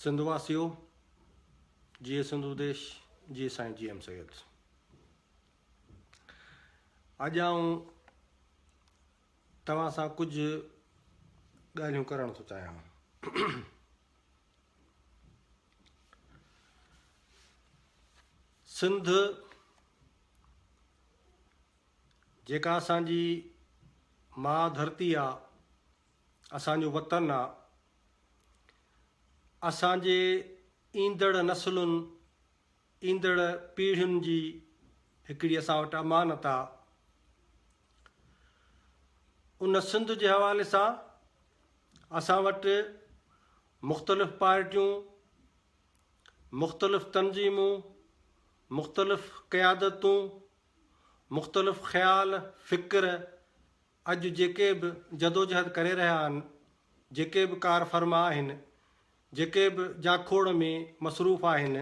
سنڌ واسيو جيئي سنڌو ديش جيئي سائين جي ايم سيد. اڄ آئون توهان سان ڪجهه ڳالهيون ڪرڻ ٿو چاهيان. سنڌ جيڪا اسان جي ماء ڌرتي آ، اسان جو وطن آ، اسان جي ايندڙ نسلن، ايندڙ پيڙهين جي هڪڙي اسان وٽ امانت آ. ان سنڌ جي حوالي سان اسان وٽ مختلف پارٽيون، مختلف تنظيمون، مختلف قيادتون، مختلف خيال، فڪر اڄ جيڪي به جدوجهد ڪري رهيا آهن، جيڪي به ڪارفرما آهن، جيڪي به جاکوڙ ۾ مصروف آهن،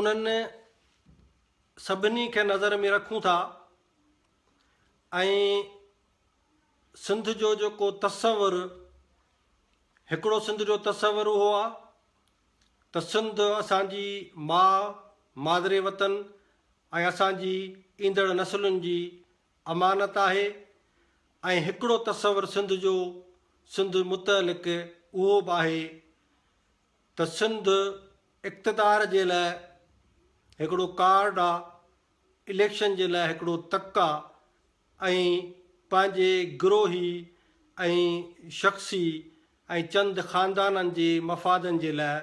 انهن سڀني کي نظر ۾ رکون ٿا ۽ سنڌ جو جيڪو تصور، هڪڙو سنڌ جو تصور اهو آهي ته سنڌ اسان جي ماء، مادر وطن ۽ اسان جي ايندڙ نسلن جي امانت آهي ۽ هڪڙو تصور سنڌ جو سنڌ متعلق اهو به آهي ته سنڌ اقتدار جي لاء هڪڙو ڪارڊ آ، اليڪشن جي لاء هڪڙو تڪ آ ۽ پنهنجي گروهي ۽ شخصي ۽ چند خاندانن جي مفادن جي لاء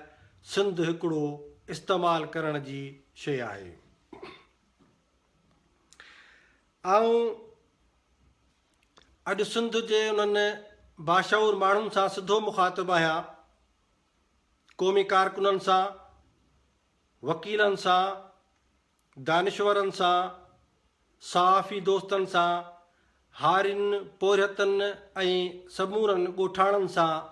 سنڌ هڪڙو استعمال ڪرڻ جي شيء آهي. آئون اڄ سنڌ جي انهن باشعور ماڻهن سان سڌو مخاطب آهيان، قومي ڪارڪنن سان، وڪيلن سان، دانشورن سان، صحافي دوستن سان، هارين، پورهيتن ۽ سمورن ڳوٺاڻن سان،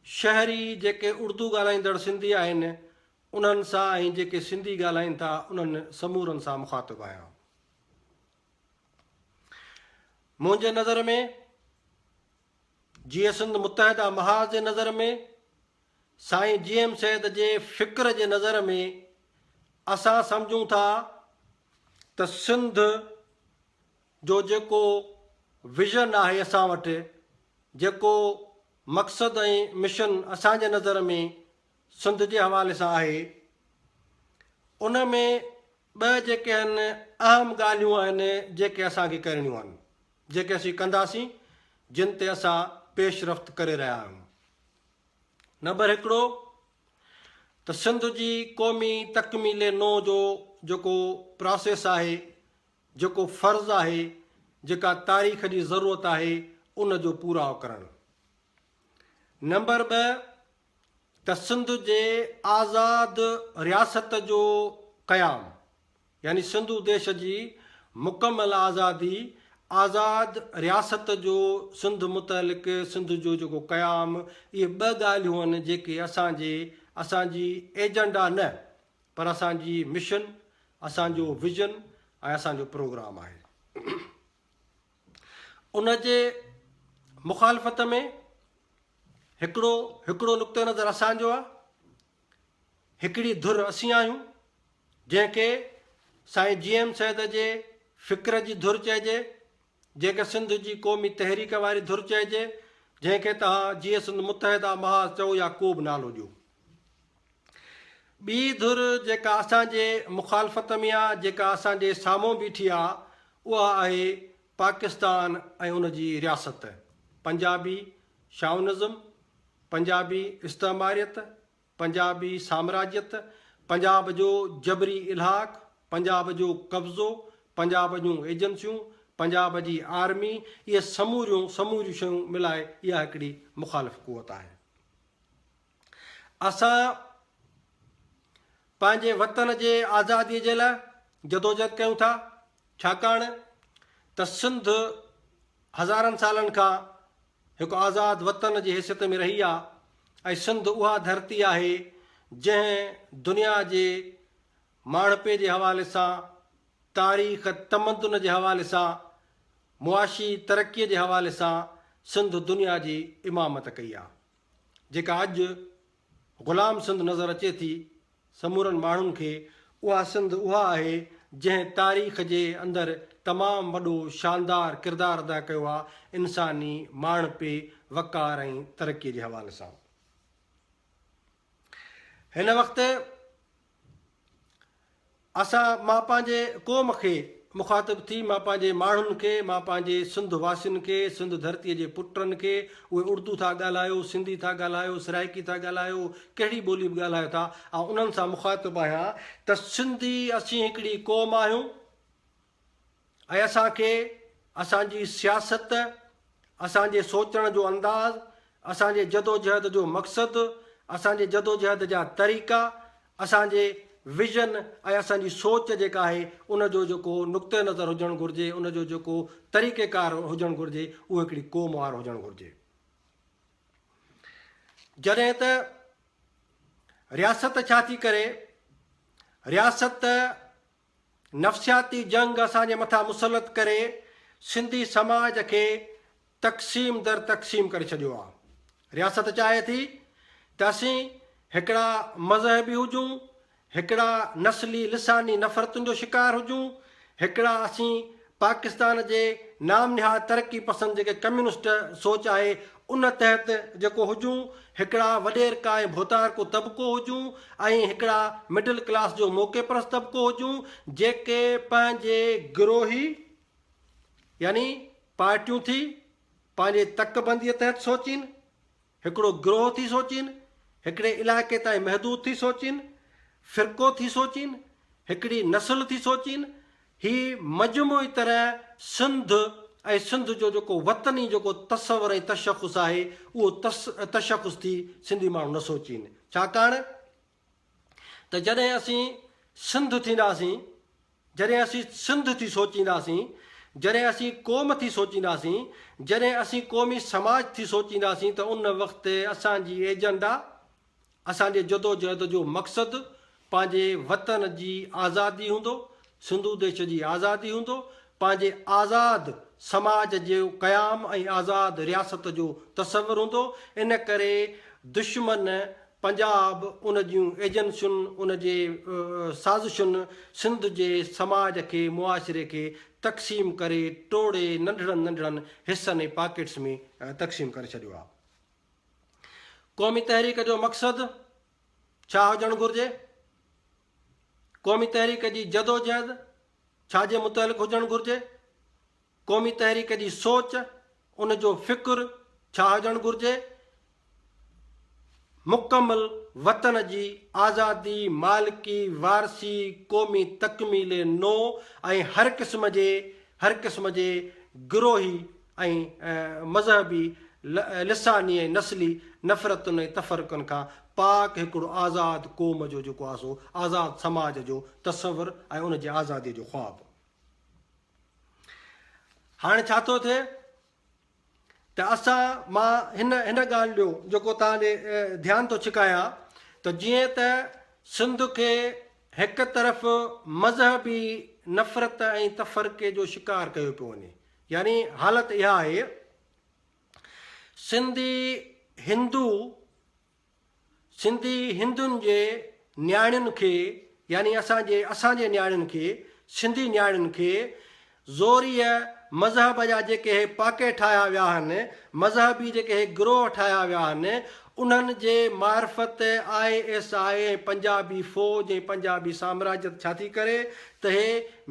شهري جيڪي اردو ڳالهائيندڙ سنڌي آهن انهن سان ۽ جيڪي سنڌي ڳالهائين ٿا انهن سمورن سان مخاطب آهيان. منهنجي نظر ۾ جيئي سنڌ متحده محاذ جي نظر ۾ سائين جي ايم سيد جي فڪر جي نظر ۾ اسان سمجهون ٿا ته سنڌ جو جيڪو ويزن آهي اسان وٽ جيڪو مقصد ۽ مشن اسان جي نظر ۾ سنڌ جي حوالي سان آهي ان ۾ ٻه جيڪي آهن اهم ڳالهيون آهن جيڪي اسان کي ڪرڻيون آهن جيڪي اسين ڪنداسين جن تي اسان پيش رفت ڪري رهيا آهيون. نمبر هڪڙو ته سنڌ جي قومي تڪميل نو جو جيڪو پراسيس آهي، جيڪو فرض آهي، جيڪا تاريخ جي ضرورت آهي ان جو پورائو ڪرڻ. نمبر ٻه ته سنڌ جي آزاد رياست جو قيام. يعني سنڌو ديش جي مڪمل آزادي، آزاد رياست جو سنڌ متعلق سنڌ جو جيڪو قيام، اهي ٻه ڳالهيون آهن جيڪي اسان جي اسان جي ايجنڊا نه پر اسان جي مشن، اسان جو ويزن ۽ اسان جو پروگرام آهي. ان جي مخالفت ۾ هڪڙو هڪڙو نقطه نظر اسان جو آهي، هڪڙي ڌر اسين آهيون، جنهن کي سائين جي ايم سيد جي فڪر جي ڌر چئجي، جنهن کي سنڌ جي قومي تحريڪ واري ڌر چئجي، جنهن کي توهان جيئي سنڌ متحده محاذ چئو يا ڪو به نالو ڏيو. ٻي ڌر جيڪا اسان جي مخالفت ۾ آ، جيڪا اسان جي سامهون بيٺي آ، اها آهي پاڪستان ۽ ان جي رياست، پنجابي شائونزم، پنجابي استعماريت، پنجابي سامراجيت، پنجاب جو جبري الحاق، پنجاب جو قبضو، پنجاب جون ايجنسيون، پنجاب جي آرمي، اهي سموريون سموريون شيون ملائي اها هڪڙي مخالف قوت آهي. اسان پنهنجي وطن جي آزادي جي لاء جدوجهد ڪيون ٿا، ڇاڪاڻ ته سنڌ هزارن سالن کان هڪ آزاد وطن جي حيثيت ۾ رهي آ ۽ سنڌ اها ڌرتي آهي جنهن دنيا جي ماڻهپي جي حوالي سان، تاريخ تمدن جي حوالي سان، معاشي ترقي جي حوالي سان سنڌ دنيا جي امامت ڪئي آ. جيڪا اڄ غلام سنڌ نظر اچي ٿي سمورن ماڻهن کي، اها سنڌ اها آهي جنهن تاريخ جي اندر تمام وڏو شاندار ڪردار ادا ڪيو آهي انساني ماڻهپي، وقار ۽ ترقي جي حوالي سان. هن وقت اسان مان پنهنجي قوم کي مخاطب ٿي مان پنهنجي ماڻهن کي مان پنهنجي سنڌ واسين کي سنڌ ڌرتي جي پٽن کي اهي اردو ٿا ڳالهايو سنڌي ٿا ڳالهايو سرائيڪي ٿا ڳالهايو ڪهڙي ٻولي به ڳالهايو ٿا آئون انهن سان مخاطب آهيان ته سنڌي اسين هڪڙي قوم آهيون ۽ اسان کي اسان جي سياست، اسان جي سوچڻ جو انداز، اسان جي جدوجهد جو مقصد، اسان جي جدوجهد جا طريقا، اسان جي ويزن ۽ اسان جي سوچ جيڪا آهي ان جو جيڪو نقطه نظر هجڻ گهرجي، ان جو جيڪو طريقيڪار هجڻ گهرجي اهو هڪڙي قوم وارو هجڻ گهرجي. جڏهن ته رياست ڇا ٿي ڪري، رياست نفسياتي جنگ اسان جي مٿان مسلط ڪري سنڌي سماج کي تقسيم در تقسيم ڪري ڇڏيو آ. رياست چاهي ٿي ته اسين هڪڙا مذهبي هجون، هڪڙا نسلي لساني نفرتن جو شڪار هجون، هڪڙا اسين پاڪستان جي نام نهاد ترقي پسند جيڪي ڪميونسٽ سوچ آهي ان تحت جيڪو هجون، هڪڙا وڏيرڪا ۽ ڀوتارڪو طبقو هجون ۽ هڪڙا مڊل ڪلاس جو موقعي پرست طبقو هجون جيڪي پنهنجي گروهي يعني پارٽيون ٿي پنهنجي تڪ بنديء تحت سوچين. هڪڙو گروهه ٿي سوچين، هڪڙي علائقي تائين محدود ٿي سوچين، فرقو ٿي سوچين، هڪڙي نسل ٿي سوچين، هي مجموعي طرح سنڌ ۽ سنڌ جو جيڪو وطني جيڪو تصور ۽ تشخص آهي اهو تشخص ٿي سنڌي ماڻهو نه سوچين ڇاڪاڻ ته جڏهن اسين سنڌ ٿينداسين جڏهن اسين سنڌ ٿي سوچينداسين، جڏهن اسين قوم ٿي سوچينداسين، جڏهن اسين قومي سماج ٿي سوچينداسين ته ان وقت اسان جي ايجنڊا، اسان جي جدوجهد جو مقصد پنهنجي وطن جي آزادي هوندو، سنڌو ديش جي آزادي هوندو، پنهنجي آزاد سماج جو قيام ۽ آزاد رياست جو تصور هوندو، ان ڪري دشمن پنجاب، ان جون ايجنسين، ان جي سازشن سنڌ جي سماج کي، معاشري کي تقسيم ڪري ٽوڙي ننڍڙن ننڍڙن حصن ۽ پاڪيٽس ۾ تقسيم ڪري ڇڏيو آهي. قومي تحريڪ جو مقصد ڇا هجڻ گهرجي؟ قومي تحريڪ جي جدوجهد ڇا جي متعلق هجڻ گهرجي؟ قومي تحريڪ جي سوچ، ان جو فڪر ڇا هجڻ گهرجي؟ مڪمل وطن جي آزادي، مالڪي، وارثي، قومي تڪميل نو ۽ هر قسم جي هر قسم جي گروهي ۽ مذهبي، لساني ۽ نسلي نفرتن ۽ تفرقن کان پاڪ هڪڙو آزاد قوم جو جيڪو آهي سو آزاد سماج جو تصور ۽ ان جي آزادي جو خواب. هاڻي ڇا ٿو ٿئي ته اسان مان هن هن ڳالهه ڏيو جيڪو توهان ڏي ڌيان ٿو ڇڪايان ته جيئن ته سنڌ کي هڪ طرف مذهبي نفرت ۽ تفرقي جو شڪار ڪيو پيو وڃي يعني حالت اها آهي سنڌي هندو سنڌي هندن جي نياڻين کي يعني اسان جي اسان جي نياڻين کي سنڌي نياڻين کي زوريء مذهب جا جيڪي هي پاڪي ٺاهيا ويا آهن، مذهبي جيڪي هي گروهه ٺاهيا ويا آهن، انهن جي معرفت I S I ۽ Punjabi فوج ۽ پنجابي سامراجيت ڇا ٿي ڪري ته هي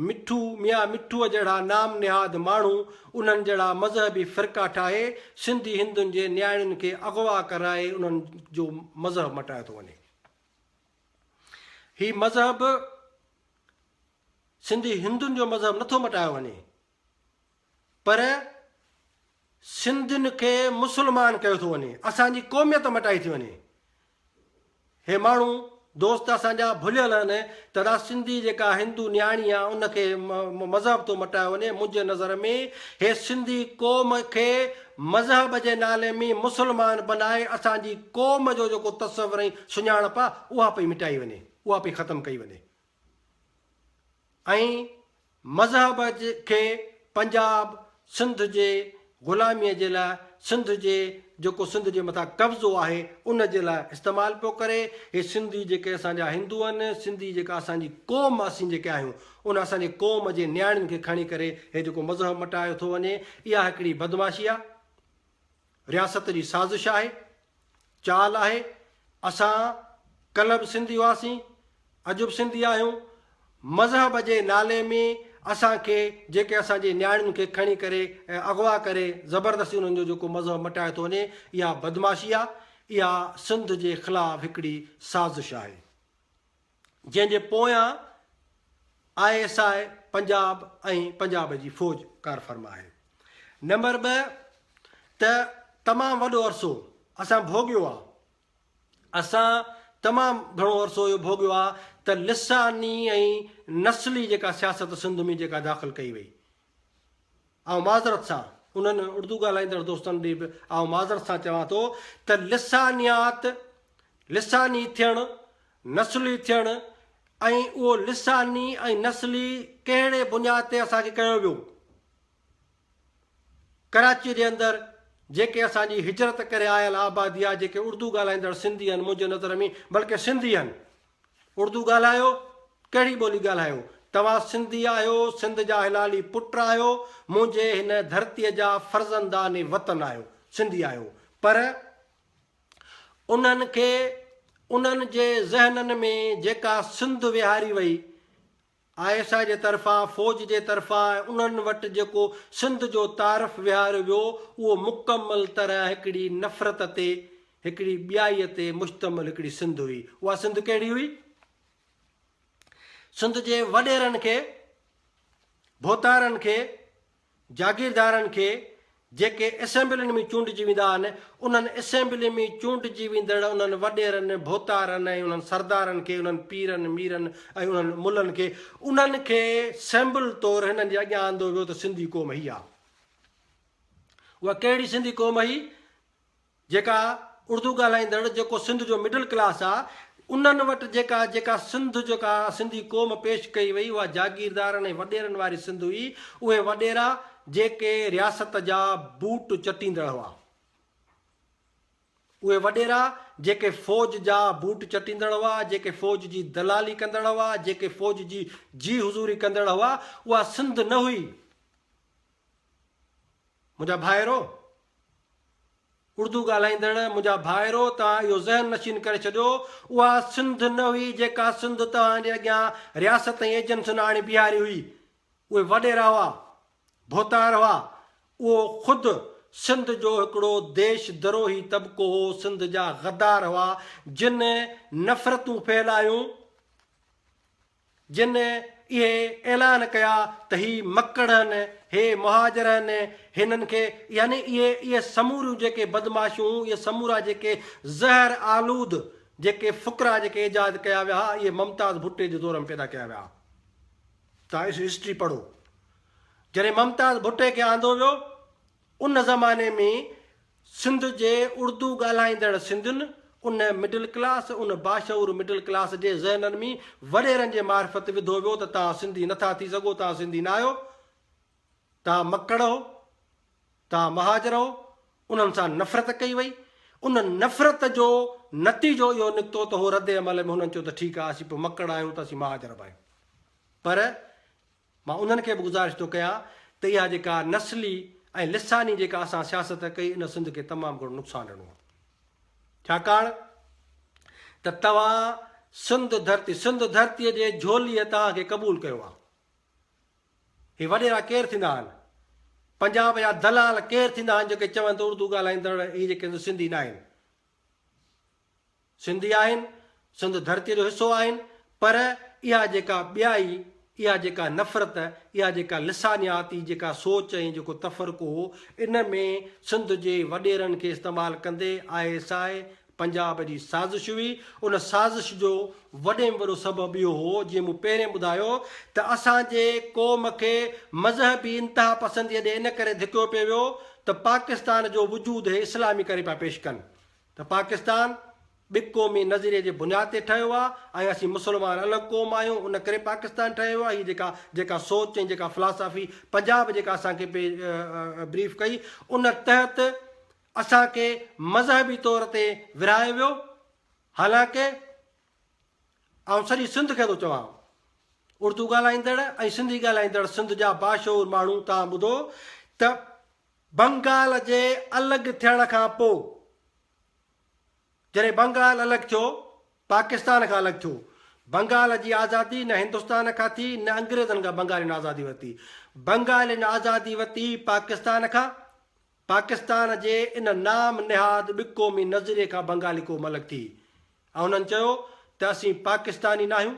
مٺو ميان مٺوء جهڙا نام نهاد ماڻهو انهن جهڙا مذهبي فرقا ٺاهي سنڌي هندن جي نياڻين کي اغوا ڪرائي انهن جو مذهب مٽايو ٿو وڃي. هي مذهب سنڌي هندن جو مذهب نٿو مٽايو وڃي پر سنڌين کي مسلمان ڪيو ٿو وڃي، اسان جي قوميت مٽائي ٿي وڃي. هي ماڻهو دوست اسان جا ڀليل آهن ته ادا سنڌي جيڪا هندو نياڻي آ ان کي مذهب ٿو مٽايو وڃي منهنجي نظر ۾ هي سنڌي قوم کي مذهب جي نالي ۾ مسلمان بنائي اسان جي قوم جو جيڪو تصور ۽ سڃاڻپ آ اها پئي مٽائي وڃي اها پئي ختم ڪئي وڃي ۽ مذهب کي پنجاب سنڌ جي غلاميء جي لاء سنڌ جي جيڪو سنڌ جي مٿان قبضو آهي ان جي لاء استعمال پيو ڪري. هي سنڌي جيڪي اسان جا هندو آهن، سنڌي جيڪا اسان جي قوم اسين جيڪي آهيون ان اسان جي قوم جي نياڻين کي کڻي ڪري هي جيڪو مذهب مٽايو ٿو وڃي اها هڪڙي بدمعاشي آهي. رياست جي سازش آهي، چال آهي، اسان ڪلهه به سنڌي هئاسين، اڄ به سنڌي آهيون، مذهب جي نالي ۾ اسان کي جيڪي اسان جي نياڻين کي کڻي ڪري ۽ اغوا ڪري زبردستي انهن جو جيڪو مذهب مٽايو ٿو وڃي اها بدمعاشي آهي، اها سنڌ جي خلاف هڪڙي سازش آهي. جنهن جي پويان I S I Punjab ۽ Punjab جي فوج ڪارفرما آهي. نمبر 2 ته تمام وڏو عرصو اسان ڀوڳيو آ، اسان تمام گهڻو عرصو اهو ڀوڳيو آ ته لساني ۽ نسلي جيڪا سياست سنڌ ۾ جيڪا داخل ڪئي وئي، آئون معذرت سان انهن اردو ڳالهائيندڙ دوستن ڏي به آئون معذرت سان چوان ٿو ته لسانيات، لساني ٿيڻ، نسلي ٿيڻ ۽ اهو لساني ۽ نسلي ڪهڙي بنياد تي اسان کي ڪيو ويو؟ ڪراچيء جي اندر جيڪي اسان جي هجرت ڪري آيل آبادي آهي، جيڪي اردو ڳالهائيندڙ سنڌي آهن، منهنجي نظر ۾ بلڪه سنڌي آهن. اردو ڳالهايو، ڪهڙي ٻولي ڳالهايو، توهان سنڌي آهيو، سنڌ جا حلالي پٽ آهيو، منهنجي هن ڌرتيء جا فرزندان وطن آهيو، سنڌي آهيو، پر انهن کي انهن جي ذهنن ۾ جيڪا سنڌ ويهاري وئي، I S I جي طرفان، فوج جي طرفان ۽ انهن وٽ جيڪو سنڌ جو تعارف ويهاريو ويو، اهو مڪمل طرح هڪڙي نفرت تي، هڪڙي ٻيائيء تي مشتمل هڪڙي سنڌ هئي. اها سنڌ ڪهڙي هئي؟ سنڌ جي وڏيرن کي، ڀوتارن کي، جاگيردارن کي جيڪي اسيمبلين ۾ چونڊجي ويندا آهن، انهن اسيمبلين ۾ چونڊجي ويندڙ انهن وڏيرن، ڀوتارن ۽ انهن سردارن کي، انهن پيرن، ميرن ۽ انهن ملن کي، انهن کي سيمبل طور هنن جي اڳيان آندو ويو ته سنڌي قوم هي آهي. اها ڪهڙي سنڌي قوم هئي؟ جيڪا اردو ڳالهائيندڙ جيڪو سنڌ جو مڊل ڪلاس آ انهن وٽ جيڪا جيڪا سنڌ جيڪا سنڌي قوم پيش ڪئي وئي اها جاگيردارن ۽ وڏيرن واري سنڌ هئي اهي وڏيرا جيڪي رياست جا بوٽ چٽيندڙ هئا اهي وڏيرا جيڪي فوج جا بوٽ چٽيندڙ هئا جيڪي فوج جي دلالي ڪندڙ هئا جيڪي فوج جي جي حضوري ڪندڙ هئا اها سنڌ نه هئي منهنجا ڀائرو! اردو ڳالهائيندڙ منهنجا ڀائرو! توهان اهو ذهن نشين ڪري ڇڏيو، اها سنڌ نه هئي جيڪا سنڌ توهان جي اڳيان رياست ۽ ايجنسين آڻي بيهاري هئي. اهي وڏيرا هئا، ڀوتار هئا. اهو خود سنڌ جو هڪڙو ديش دروهي طبقو هو، سنڌ جا غدار هئا، جن نفرتون ڦهلايون. جن اهي اعلان ڪيا ته هي مڪڙ هن، هي مهاجر هن، هنن کي يعني اهي اهي سموريون جيڪي بدمعاشيون، اهي سمورا جيڪي زهر آلود جيڪي فقرا جيڪي ايجاد ڪيا ويا ها، اهي ممتاز ڀٽي جي دور ۾ پيدا ڪيا ويا ها. توهان هسٽري پڙهو. جڏهن ممتاز ڀٽي کي آندو ويو، ان زماني ۾ سنڌ جي اردو ڳالهائيندڙ سنڌين، ان مڊل ڪلاس، ان باشعور مڊل ڪلاس جي ذهنن ۾ وڏيرن جي معرفت وڌو ويو ته توهان سنڌي نٿا ٿي سگهو، توهان سنڌي ناهيو، توهان مڪڙ هو، توهان مهاجر هو، انهن سان نفرت ڪئي وئي. ان نفرت جو نتيجو اهو نڪتو ته هو رد عمل ۾ هنن چيو ته ٺيڪ آهي اسين پوء مڪڙ آهيون ته اسين مهاجر به آهيون. پر مان انهن کي به گذارش ٿو ڪيان ته اها جيڪا نسلي ۽ لساني جيڪا اسان سياست ڪئي ان سنڌ کي تمام گهڻو نقصان ڏنو آهي. ڇاڪاڻ ته توهان سنڌ ڌرتي سنڌ ڌرتيء جي جهوليء توهان کي قبول ڪيو آهي. هي وڏيرا ڪير ٿيندا آهن؟ پنجاب جا دلال ڪير ٿيندا آهن جيڪي چون ته اردو ڳالهائيندڙ هي جيڪي سنڌي ناهن. سنڌي آهن، سنڌ ڌرتيء جو حصو آهن، پر اها جيڪا ٻيائي، اها جيڪا نفرت، اها جيڪا لسانياتي جيڪا سوچ ۽ جيڪو تفرقو هو، ان ۾ سنڌ جي وڏيرن کي استعمال ڪندي I S I Punjab جي سازش هئي. ان سازش جو وڏي ۾ وڏو سبب اهو هو، جيئن مون پهرين ٻڌايو ته اسان جي قوم کي مذهبي انتهاپسنديء ڏي ان ڪري ڌڪيو پئي ويو ته پاڪستان جو وجود هي اسلامي ڪري پيا پيش ڪن. ته پاڪستان ٻه قومي نظريي جي بنياد تي ٺهيو آهي ۽ اسين مسلمان الڳ قوم آهيون ان ڪري پاڪستان ٺهيو آهي هي جيڪا جيڪا سوچ ۽ جيڪا فلاسافي پنجاب جيڪا اسان کي پئي بريف ڪئي ان تحت. اسان کي مذهبي طور تي ورهايو ويو، حالانڪه آئون سڄي سنڌ کي ٿو چوان، اردو ڳالهائيندڙ ۽ سنڌي ڳالهائيندڙ سنڌ جا باشعور ماڻهو توهان ٻڌو ته بنگال جي الڳ ٿيڻ کان پوء جڏهن بنگال الڳ ٿيو، پاڪستان کان الڳ ٿيو، بنگال جي آزادي نه هندستان کان ٿي نه انگريزن کان بنگالين آزادي ورتي، بنگالين آزادي ورتي پاڪستان کان، پاڪستان جي ان نام نهاد ٻه قومي نظريي کان بنگالي قوم الڳ ٿي ۽ انهن چيو ته اسين پاڪستاني ناهيون،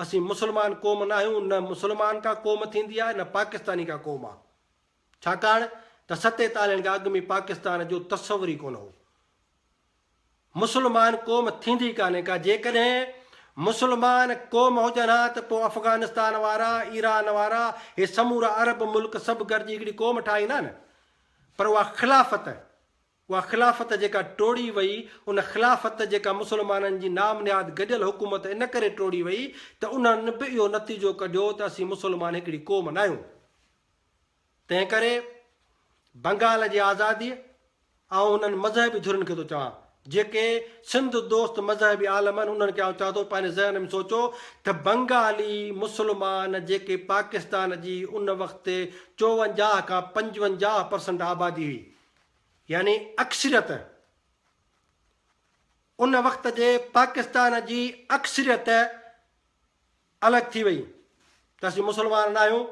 اسين مسلمان قوم ناهيون، نه مسلمان ڪا قوم ٿيندي آهي نه پاڪستاني ڪا قوم آهي. ڇاڪاڻ ته ستيتالين کان اڳ ۾ پاڪستان جو تصور ئي ڪونه هو. مسلمان قوم ٿيندي ڪانهي ڪا، جيڪڏهن مسلمان قوم هجن ها ته پوء افغانستان وارا، ايران وارا، هي سمورا عرب ملڪ سڀ گڏجي هڪڙي قوم ٺاهيندا نه. پر اها خلافت، اها خلافت جيڪا ٽوڙي وئي، ان خلافت جيڪا مسلمانن جي نام نهاد گڏيل حڪومت ان ڪري ٽوڙي وئي ته انهن به اهو نتيجو ڪڍيو ته اسين مسلمان هڪڙي قوم ناهيون. تنهن ڪري بنگال جي آزاديء آئون انهن مذهبي ڌرين کي ٿو چوان، جيڪي سنڌ دوست مذهبي عالم آهن، انهن کي آئون چوان ٿو پنهنجي ذهن ۾ سوچو ته بنگالي مسلمان جيڪي پاڪستان جي ان وقت 54 کان 55 پرسنٽ آبادي هئي يعني اڪثريت ان وقت جي پاڪستان جي اڪثريت الڳ ٿي وئي ته اسين مسلمان ناهيون،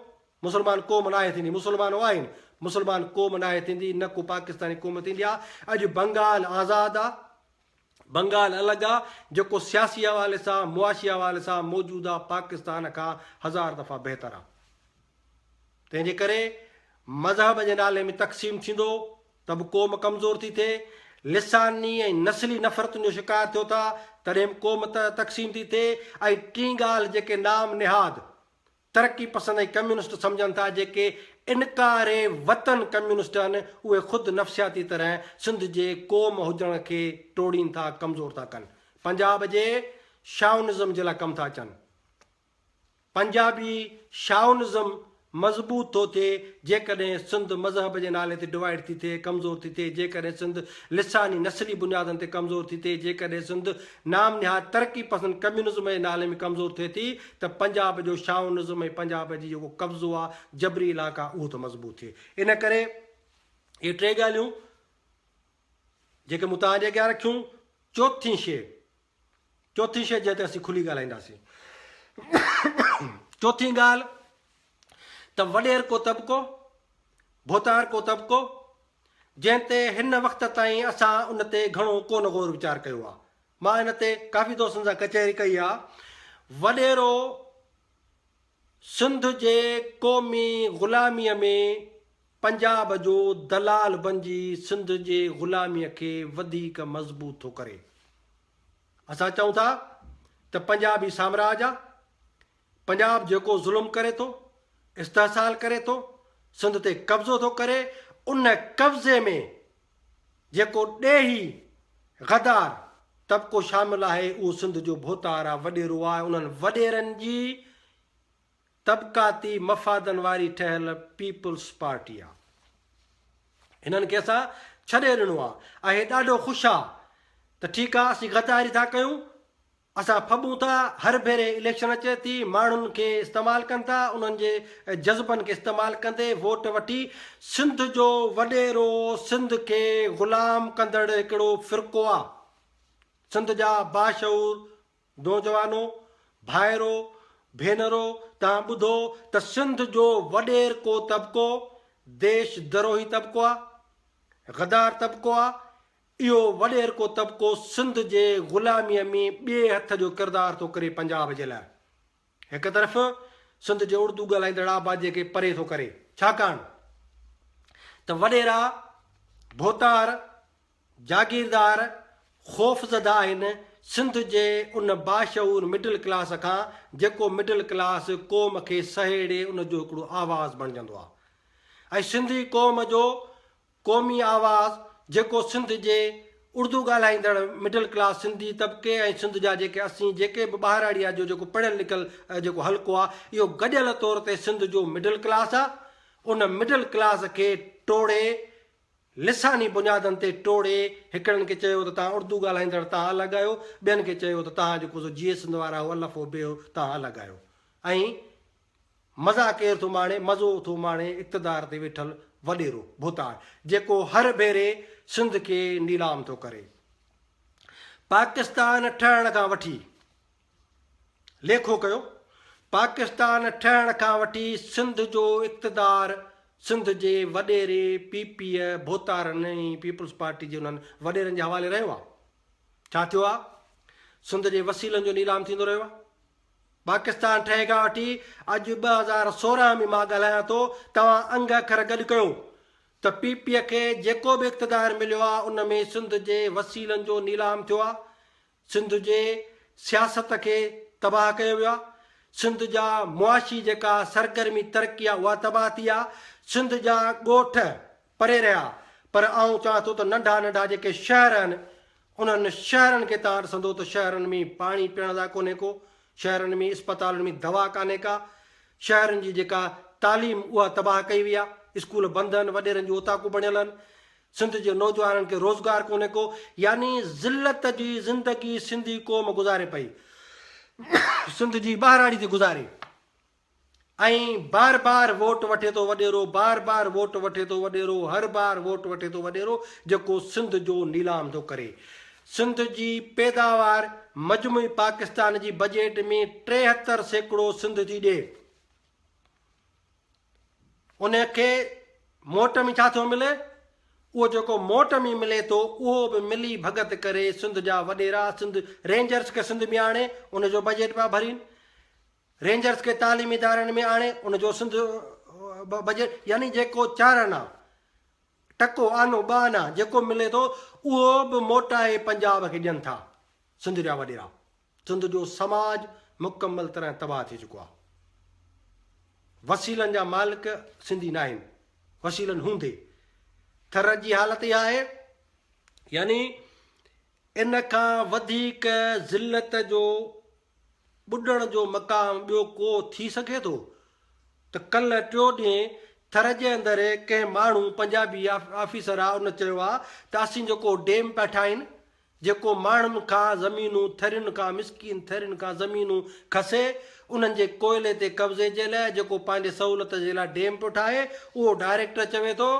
مسلمان قوم ناهي ٿيندي، مسلمان آهن، مسلمان قوم ناهي ٿيندي، نه ڪو پاڪستاني قوم ٿيندي آ، اڄ بنگال آزاد آ، بنگال الڳ آ، جيڪو سياسي حوالي سان، معاشي حوالي سان موجوده پاڪستان کان هزار دفعا بهتر آ. تنهن جي ڪري مذهب جي نالي ۾ تقسيم ٿيندو ته به قوم ڪمزور ٿي ٿئي، لساني ۽ نسلي نفرتن جو شڪار ٿيو ٿا، تڏهن به قوم تقسيم ٿي ٿئي ۽ ٽين ڳالهه جيڪي نام نهاد ترقي پسند ۽ ڪميونسٽ سمجهن ٿا، جيڪي انڪاري وطن ڪميونسٽ آهن، اهي خود نفسياتي طرح سنڌ جي قوم هجڻ کي ٽوڙين ٿا، ڪمزور ٿا ڪن. پنجاب جي شائونزم جي لاء ڪم ٿا اچن. پنجابي شائونزم مضبوط ٿو ٿئي، جيڪڏهن سنڌ مذهب جي نالي تي ڊوائيڊ ٿي ٿئي، ڪمزور ٿي ٿئي، جيڪڏهن سنڌ لساني نسلي بنيادن تي ڪمزور ٿي ٿئي، جيڪڏهن سنڌ نام نهاد ترقي پسند ڪميونزم جي نالي ۾ ڪمزور ٿئي ٿي ته پنجاب جو شائونزم ۽ پنجاب جي جيڪو قبضو آ، جبري علائقا، اهو ٿو مضبوط ٿئي. ان ڪري اهي ٽي ڳالهيون جيڪي مون توهان جي اڳيان رکيون، چوٿين شيء چوٿين شيء جنهن تي اسين کلي ڳالهائينداسين. چوٿين ڳالهه ته وڏيرڪو طبقو، ڀوتارڪو طبقو، جنهن تي هن وقت تائين اسان ان تي گهڻو ڪونه غور ويچار ڪيو آهي. مان ان تي ڪافي دوستن سان ڪچهري ڪئي آهي. وڏيرو سنڌ جي قومي غلاميء ۾ پنجاب جو دلال بنجي سنڌ جي غلاميء کي وڌيڪ مضبوط ٿو ڪري. اسان چئون ٿا ته پنجابي سامراج آ، پنجاب جيڪو ظلم ڪري ٿو، استحصال ڪري ٿو، سنڌ تي قبضو ٿو ڪري، ان قبضي ۾ جيڪو ڏيهي غدار طبقو شامل آهي اهو سنڌ جو ڀوتار آ، وڏيرو آ، انهن وڏيرن جي طبقاتي مفادن واري ٺهيل پيپلز پارٽي آ. هنن کي اسان ڇڏي ڏنو آ ۽ هي ڏاڍو خوش آ ته ٺيڪ آ اسين غداري ٿا ڪيون، اسان ڦٻون ٿا، هر ڀيري اليڪشن اچي ٿي، ماڻهن کي استعمال ڪن ٿا، انهن جي جذبن کي استعمال ڪندي ووٽ وٺي سنڌ جو وڏيرو سنڌ کي غلام ڪندڙ هڪڙو فرقو آ. سنڌ جا باشعور نوجوانو، ڀائرو، ڀينرو توهان ٻڌو ته سنڌ جو وڏيرڪو طبقو ديش دروهي طبقو آ، غدار طبقو آ، اهو وڏيرڪو طبقو سنڌ جي غلاميء ۾ ٻئي هٿ جو ڪردار ٿو ڪري پنجاب جي لاء هڪ طرف سنڌ جي اردو ڳالهائيندڙ آباديء کي پري ٿو ڪري ڇاڪاڻ ته وڏيرا، ڀوتار، جاگيردار خوفزده آهن سنڌ جي ان باشعور مڊل ڪلاس کان جيڪو مڊل ڪلاس قوم کي سهيڙي ان جو هڪڙو آواز بڻجندو آهي ۽ سنڌي قوم جو قومي آواز جيڪو سنڌ جي اردو ڳالهائيندڙ مڊل ڪلاس سنڌي طبقي ۽ سنڌ جا جيڪي اسين جيڪي به ٻاهراڙيا جو جيڪو پڙهيل لکيل جيڪو حلقو آهي اهو گڏيل طور تي سنڌ جو مڊل ڪلاس آهي ان مڊل ڪلاس کي ٽوڙي لساني بنيادن تي ٽوڙي هڪڙن کي چيو ته توهان اردو ڳالهائيندڙ توهان الڳ آهيو، ٻين کي چيو ته توهان جيڪو سو جيئي سنڌ وارا آهيو الف و بي توهان الڳ آهيو ۽ مزا ڪير ٿو ماڻي؟ مزو ٿو ماڻي اقتدار تي ويٺل وڏيرو ڀوتار جيڪو هر ڀيري سنڌ کي نيلام ٿو ڪري. پاڪستان ٺهڻ کان وٺي ليکو ڪيو، پاڪستان ٺهڻ کان وٺي سنڌ جو اقتدار سنڌ جي وڏيري پي پيء ڀوتارن ۽ پيپلز پارٽي جي انهن وڏيرن جي حوالي رهيو آهي. ڇا ٿيو آهي؟ سنڌ جي وسيلن جو نيلام ٿيندو رهيو آهي. پاڪستان ٺهي کان وٺي اڄ 2016 ۾ مان ڳالهايان ٿو، توهان انگ اکر گڏ ڪيو ته پي پيء کي جيڪو به اقتدار مليو آهي ان ۾ سنڌ جي وسيلن جو نيلام ٿيو آهي. سنڌ جي سياست کي تباهه ڪيو ويو آهي، سنڌ جا معاشي جيڪا سرگرمي ترقي آهي اها تباهه ٿي آهي، سنڌ جا ڳوٺ پري رهيا پر آئون چوان ٿو ته ننڍا ننڍا جيڪي شهر آهن انهن شهرن کي توهان ڏسندو ته شهرن ۾ پاڻي پيئڻ لاء ڪونهي ڪو، شهرن ۾ اسپتالن ۾ دوا ڪانهي ڪا، شهرن جي جيڪا تعليم اها تباهه ڪئي وئي آهي، اسڪول بند آهن، وڏيرن جون اوطاقون بڻيل آهن، سنڌ جي نوجوانن کي روزگار ڪونهي ڪو يعني ذلت جي زندگي سنڌي قوم گذاري پئي سنڌ جي ٻهراڙي تي گذاري ۽ بار بار ووٽ وٺي ٿو وڏيرو بار بار ووٽ وٺي ٿو وڏيرو هر بار ووٽ وٺي ٿو وڏيرو جيڪو سنڌ جو نيلام ٿو ڪري سنڌ جي پيداوار مجموعي پاڪستان جي بجيٽ ۾ 73% سنڌ ٿي ڏي ان کي موٽ ۾ ڇا ٿو ملي؟ اهو جيڪو موٽ ۾ ملي ٿو اهو به ملي ڀڳت ڪري سنڌ جا وڏيرا سنڌ رينجرس کي سنڌ ۾ آڻي ان جو بجيٽ پيا ڀرين، رينجرس کي تعليمي ادارن ۾ آڻي ان جو سنڌ بجيٽ يعني جيڪو چار آنا، ٽڪو، آنو، ٻه آنا جيڪو ملي ٿو اهو به موٽائي پنجاب کي ڏين ٿا سنڌ جا وڏيرا. سنڌ جو سماج مڪمل طرح تباهه ٿي چڪو آهي. وسيلن جا مالڪ سنڌي ناهن، وسيلن هوندي ٿر جي حالت اها آهي يعني ان کان وڌيڪ ذلت جو ٻڏڻ جو مقام ٻيو ڪو ٿي سگهي ٿو ته ڪلهه ٽيو ڏينهن ٿر جي اندر ڪنهن ماڻهو پنجابي آفيسر آ ان چيو آ ته اسين جيڪو ڊيم پيا ٺاهين جيڪو ماڻهن کان زمينون، ٿرين کان، مسڪين ٿرين کان زمينون کسي، انهن جي ڪوئلي تي قبضي جي لاء جيڪو پنهنجي سهولت جي لاء ڊيم پيو ٺاهي، اهو ڊائريڪٽر چوي ٿو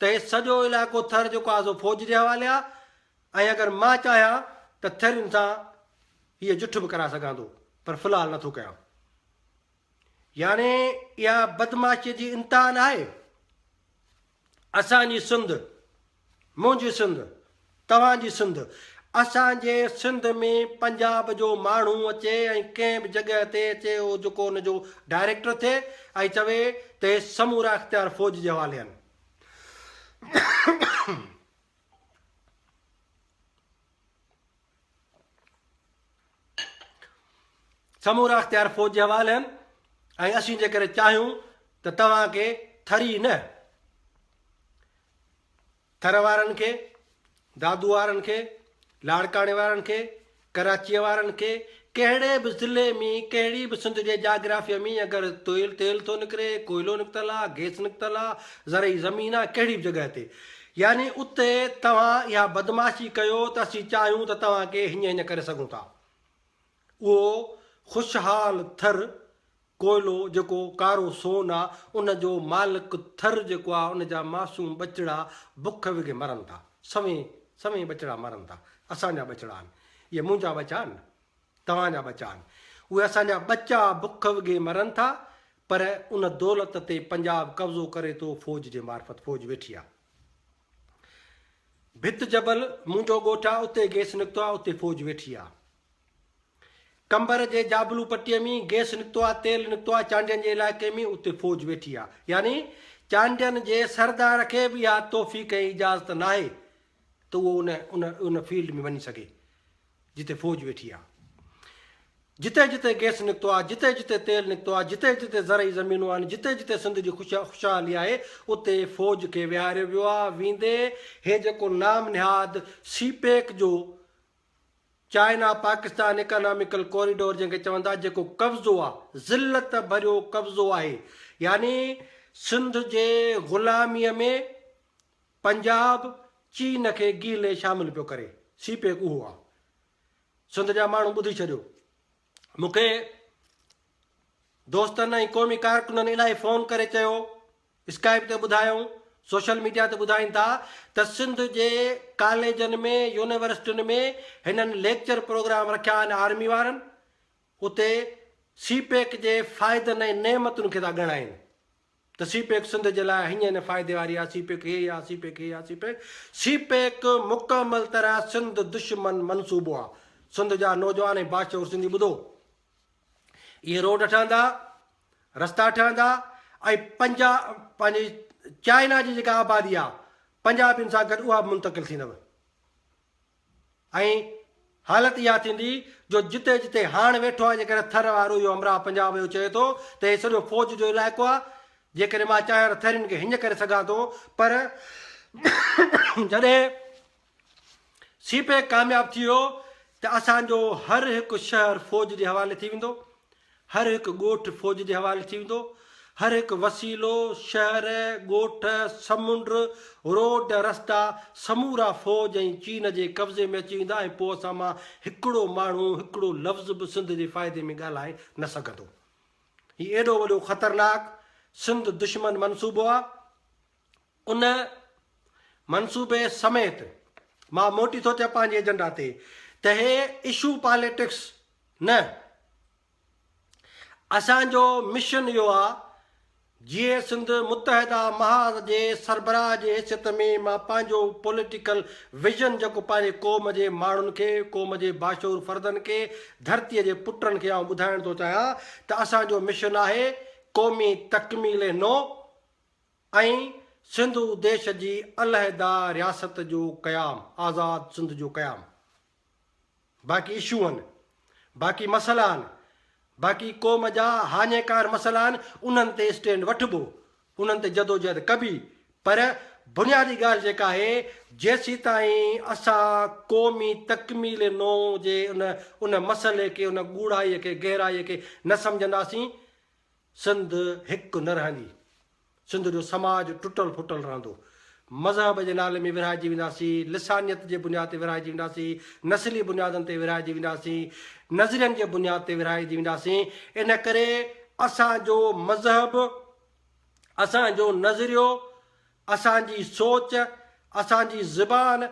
ته هي سڄو علائقو ٿر جيڪو آهي سو فوج جي حوالي آهي ۽ اگر مان چاهيان ته ٿرين سان هيء جٺ به ڪرائي سگهان ٿو پر في الحال نٿو ڪيان. يعني اها بدمعاشيء جي انتها ناهي؟ اسان جي سنڌ، منهنجي سنڌ، توهان جي سنڌ، اسان جي سنڌ ۾ پنجاب جو ماڻهو اچي ۽ ڪنهن به جڳهه تي اچي اهو جيڪو ان جو ڊائريڪٽر ٿئي ۽ چوي ته هي سمورا اختيار فوج جي حوالي آهن. سمورا اختيار فوج جي حوالي آهن ۽ اسين جيڪڏهن چاهيون ته توهان کي ٿري نه ٿر وارن کي، دادو وارن کي، لاڙڪاڻي وارن کي، ڪراچيء وارن کي ڪهڙي به ضلعي ۾ ڪهڙي به سنڌ جي جاگرافيء ۾ اگر تيل تيل ٿو نڪري، ڪوئلو نڪتل آ، گئس نڪتل آ، زرعي زمين آ، ڪهڙي به جڳهه تي يعني اتي توهان اها بدمعاشي ڪيو ته اسين چاهيون ته توهان کي هيئن هيئن ڪري سگهون ٿا. اهو خوشحال ٿر ڪوئلو جيڪو ڪارو سون آ ان جو مالڪ ٿر جيڪو آ ان جا معصوم ٻچڙا بک وگهي مرن ٿا. سوين سوين ٻچڙا مرن ٿا. اسان جا ٻچڙا آهن. اهي منهنجا ٻچا آهن. توهان جا ٻچا آهن. اهي اسان جا ٻچا بک وگهي مرن ٿا پر ان دولت تي پنجاب قبضو ڪري ٿو فوج جي معرفت فوج ويٺي آ. ڀت جبل منهنجو ڳوٺ آ اتي گيس نڪتو آ اتي فوج ويٺي آ. قمبر جي جابلو پٽي ۾ گيس نڪتو آ تيل نڪتو آ چانڊين جي علائقي ۾ اتي فوج ويٺي آ. يعني چانڊين جي سردار کي به اها توفيق ۽ اجازت ناهي ته اهو ان ان ان فيلڊ ۾ وڃي سگهي. جتي فوج ويٺي آ. جتي جتي گئس نڪتو آ، جتي جتي تيل نڪتو آ، جتي جتي زرعي زمينون آهن، جتي جتي سنڌ جي خوشحالي آهي، اتي فوج کي ويهاريو ويو آ، ويندي هي جيڪو نام نهاد سي پيڪ جو چائنا پاڪستان اڪاناميڪل ڪوريڊور جنهن کي چون ٿا جيڪو قبضو آ، ذلت ڀريو قبضو آهي، يعني سنڌ جي غلاميء ۾ پنجاب چين کي گيلي شامل پيو ڪري. سي پيڪ اهو آ. سنڌ جا ماڻهو ٻڌي ڇڏيو. مون کي دوستن ۽ قومي ڪارڪنن الاهي فون ڪري چيو، اسڪائپ تي ٻڌايائون، سوشل ميڊيا تي ٻڌائين ٿا ته سنڌ جي ڪاليجن ۾ يونيورسٽين ۾ هنن ليڪچر پروگرام رکيا آهن آرمي وارن، اتي سي پيڪ جي فائدن ۽ نعمتن کي ٿا ڳڻائين ته سي پيڪ سنڌ جي لاء هيئن نه فائدي واري آهي، سي پيڪ هي آهي، سي پيڪ هي آهي، سي پيڪ، سي پيڪ مڪمل طرح سنڌ دشمن منصوبو آهي. سنڌ جا نوجوان ۽ باشعور سنڌي ٻڌو، اهي روڊ ٺهندا، رستا ٺهندا ۽ پنجاب پنهنجي چائنا جي جيڪا آبادي آهي پنجابين سان گڏ اها به منتقل ٿيندو. ۽ حالت اها ٿيندي جو جتي جتي هاڻ ويٺو آهي جيڪڏهن ٿر وارو اهو همراهه پنجاب جو چئي ٿو ته هي سڄو فوج جو علائقو آهي جيڪڏهن مان چاهيان ته ٿرين کي هيئن ڪري سگهان ٿو پر جڏهن سي پيڪ ڪامياب ٿي ويو ته اسان جو هر هڪ شهر فوج جي حوالي ٿي ويندو هر هڪ ڳوٺ فوج جي حوالي ٿي ويندو، هر هڪ وسيلو، شهر، ڳوٺ، سمنڊ، روڊ، رستا سمورا فوج ۽ چين جي قبضي ۾ اچي ويندا ۽ پوء اسان مان هڪڙو ماڻهو هڪڙو لفظ به سنڌ جي فائدي ۾ ڳالهائي نه سگهندو. هي ايڏو وڏو خطرناڪ سنڌ دشمن منصوبو آ. ان منصوبي سميت مان موٽي ٿو اچان پنهنجي ايجنڊا تي ته هي اشو پاليٽڪس نه اسان جو مشن اهو آ جيئي سنڌ متحده محاذ جي سربراهه جي حيثيت ۾ مان پنهنجو پوليٽيڪل ويزن جيڪو پنهنجي قوم جي ماڻهن کي قوم جي باشعور فردن کي ڌرتي جي پٽن کي آئون ٻڌائڻ ٿو چاهيان ته اسان جو مشن آهي قومي تڪميل نو ۽ سنڌو ديش جي علحده رياست جو قيام آزاد سنڌ جو قيام. باقي اشو آهن، باقي مسئلا آهن، باقي قوم جا هاڃيڪار مسئلا آهن، انهن تي اسٽينڊ وٺبو، انهن تي جدوجهد ڪبي، پر بنيادي ڳالهه جيڪا آهي، جيسيتائين اسان قومي تڪميل نو جي ان ان مسئلي کي، ان ڳوڙهائيء کي، گهرائيء کي نه سمجهنداسين، سنڌ هڪ نه رهندي. سنڌ جو سماج ٽٽل ڦٽل رهندو. مذهب جي نالي ۾ ورهائجي وينداسين، لسانيت جي بنياد تي ورهائجي وينداسين، نسلي بنيادن تي ورهائجي وينداسين، نظرين جي بنياد تي ورهائجي وينداسين. ان ڪري اسان جو مذهب، اسان جو نظريو، اسان جي سوچ، اسان جي زبان،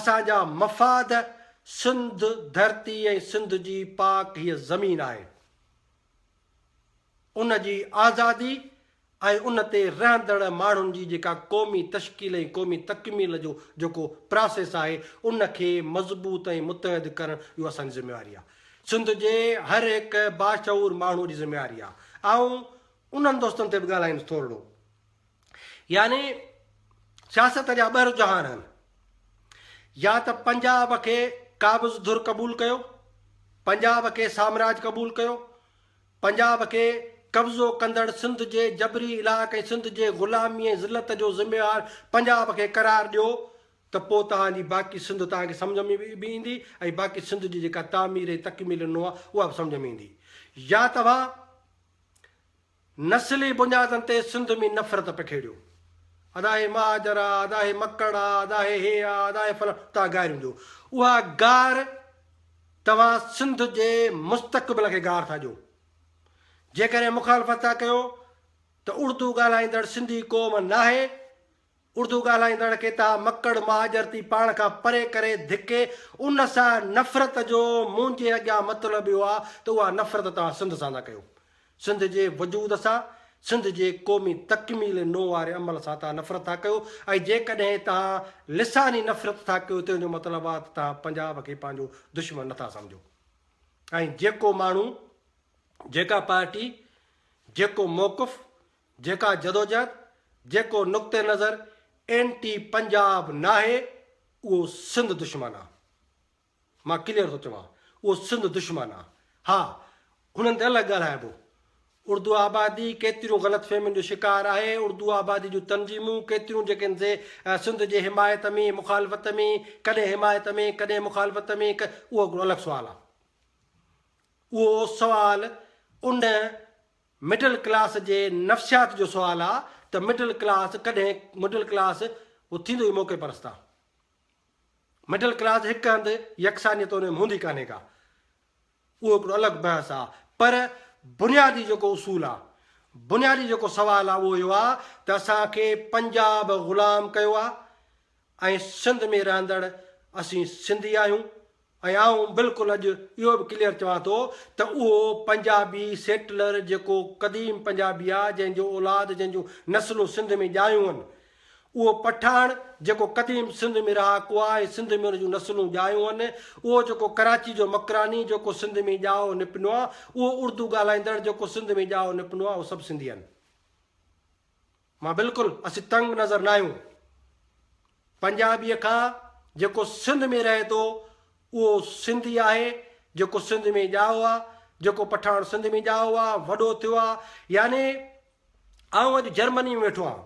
اسان جا مفاد سنڌ ڌرتي ۽ سنڌ جي پاڪ هيء زمين آهي. ان جي آزادي ۽ ان تي رهندڙ ماڻهن جي جيڪا قومي تشڪيل ۽ قومي تڪميل جو جيڪو پراسيس آهي ان کي مضبوط ۽ متحد ڪرڻ اهو اسان جي ذميواري آهي. سنڌ جي هر هڪ باشعور ماڻهو جي ذميواري آهي. آئون انهن دوستن تي به ڳالهائيندس ٿورڙو. يعني سياست جا ٻه رجحان آهن. يا ته پنجاب کي قابض ڌر قبول ڪيو، پنجاب کي سامراج قبول ڪيو، پنجاب کي قبضو ڪندڙ سنڌ جي جبري الحاق ۽ سنڌ جي غلامي ۽ ذلت جو ذميوار پنجاب کي قرار ڏيو ته پوء توهان جي باقي سنڌ توهان کي سمجهه ۾ به ايندي ۽ باقي سنڌ جي جيڪا تعمير ۽ تڪميل نو آهي اها به سمجهه ۾ ايندي يا توهان نسلي بنيادن تي سنڌ ۾ نفرت پکيڙيو. ادا هي مهاجر آ، ادا هي مڪڙ آ، ادا هي هي آ، ادا هي فلاڻو، توهان گاريون ڏيو. اها گار توهان سنڌ جي مستقبل کي گار ٿا ڏيو. جيڪڏهن مخالفت ٿا ڪيو ته اردو ڳالهائيندڙ سنڌي قوم ناهي، اردو ڳالهائيندڙ کي توهان مڪڙ مهاجر ٿي پاڻ کان پري ڪري ڌڪي ان سان نفرت جو منهنجي اڳيان مطلب اهو آ ته اها نفرت توهان سنڌ سان ٿا ڪيو. سنڌ جي وجود سان، سنڌ جي قومي تڪميل نو واري عمل سان توهان نفرت ٿا ڪيو ۽ جيڪڏهن توهان لساني نفرت ٿا ڪيو تنهن جو مطلب آ ته توهان پنجاب کي پنهنجو دشمن نٿا سمجهو ۽ جيڪو ماڻهو، جيڪا پارٽي، جيڪو موقف، جيڪا جدوجهد، جيڪو نقطه نظر اينٽي پنجاب ناهي اهو سنڌ دشمن آ. مان ڪليئر ٿو چوان اهو سنڌ دشمن آ. ها انهن تي الڳ ڳالهائبو. اردو آبادي ڪيتريون غلط فهمين جو شڪار آهي، اردو آبادي جون تنظيمون ڪيتريون جيڪي سي سنڌ جي حمايت ۾ مخالفت ۾ ڪڏهن حمايت ۾ ڪڏهن مخالفت ۾ اهو هڪڙو الڳ سوال آ. اهو سوال ان مڊل ڪلاس جي نفسيات جو سوال آ ته مڊل ڪلاس ڪڏهن مڊل ڪلاس اهو ٿيندو ئي موقعي پرست آ. مڊل ڪلاس هڪ هنڌ يڪسانيت ان ۾ هوندي ڪانهي ڪا. اهو هڪڙو الڳ بحث آ. پر بنيادي جيڪو اصول آ، بنيادي جيڪو سوال آ اهو اهو آ ته اسان کي پنجاب غلام ڪيو آ ۽ سنڌ ۾ رهندڙ اسين سنڌي آهيون ۽ آئون بلڪل اڄ اهو به ڪليئر چوان ٿو ته اهو پنجابي سيٽلر جيڪو قديم پنجابي آ جنهن جو اولاد جنهن جون نسلون سنڌ ۾ ڄايون هن اهو پٺاڻ جيڪو قديم سنڌ ۾ رهاڪو آ ۽ سنڌ ۾ ان جون نسلون ڄايون هن اهو جيڪو ڪراچي جو مڪراني جيڪو سنڌ ۾ ڄائو نپنو آ اهو اردو ڳالهائيندڙ جيڪو سنڌ ۾ ڄائو نپنو آ اهو سڀ سنڌي آهن. مان بلڪل اسين تنگ نظر ناهيون. پنجابيء کان جيڪو سنڌ ۾ رهي ٿو اهو سنڌي آهي، جيڪو سنڌ ۾ ڄائو آ، جيڪو پٺاڻ سنڌ ۾ ڄائو آ، وڏو ٿيو آ، يعني آئون اڄ جرمني ۾ ويٺو آهيان.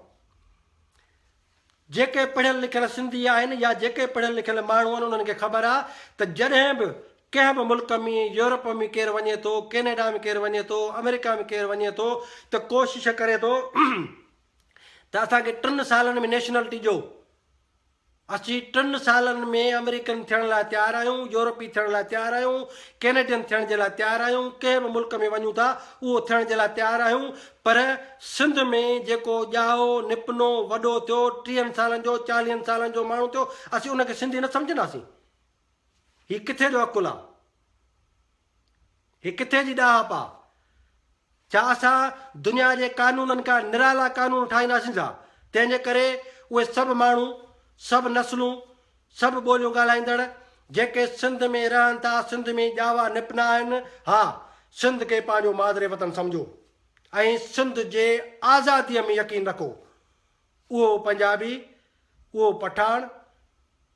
جيڪي پڙهيل لکيل سنڌي آهن يا جيڪي پڙهيل لکيل ماڻهو آهن انهن کي خبر آ ته جڏهن به ڪنهن به ملڪ ۾ يورپ ۾ ڪير وڃي ٿو، ڪينيڊا ۾ ڪير وڃي ٿو، آمريڪا ۾ ڪير وڃي ٿو ته ڪوشش ڪري ٿو ته اسان کي ٽن سالن ۾ نيشنلٽي ڏيو. اسين ٽن سالن ۾ آمريڪن ٿيڻ لاء تيار آهيون، يورپي ٿيڻ لاء تيار آهيون، ڪينيڊين ٿيڻ جي لاء تيار آهيون، ڪنهن به ملڪ ۾ وڃون ٿا اهو ٿيڻ جي لاء تيار آهيون پر سنڌ ۾ جيڪو ڄائو، نپنو، وڏو ٿيو، ٽيهن سالن جو، چاليهن سالن جو ماڻهو ٿيو، اسين ان کي سنڌي نه سمجهنداسين. هي ڪٿي جو عقل آ؟ هي ڪٿي جي ڏاهپ آ؟ ڇا اسان دنيا جي قانونن کان نرالا قانون ٺاهينداسين ڇا؟ تنهن جي ڪري اهي سڀ ماڻهو، سڀ نسلون، سڀ ٻوليون ڳالهائيندڙ جيڪي سنڌ ۾ رهن ٿا، سنڌ ۾ ڄاوا نپنا آهن، ها سنڌ کي پنهنجو مادر وطن سمجهو ۽ سنڌ جي آزاديء ۾ يقين رکو. اهو پنجابي، اهو پٺاڻ،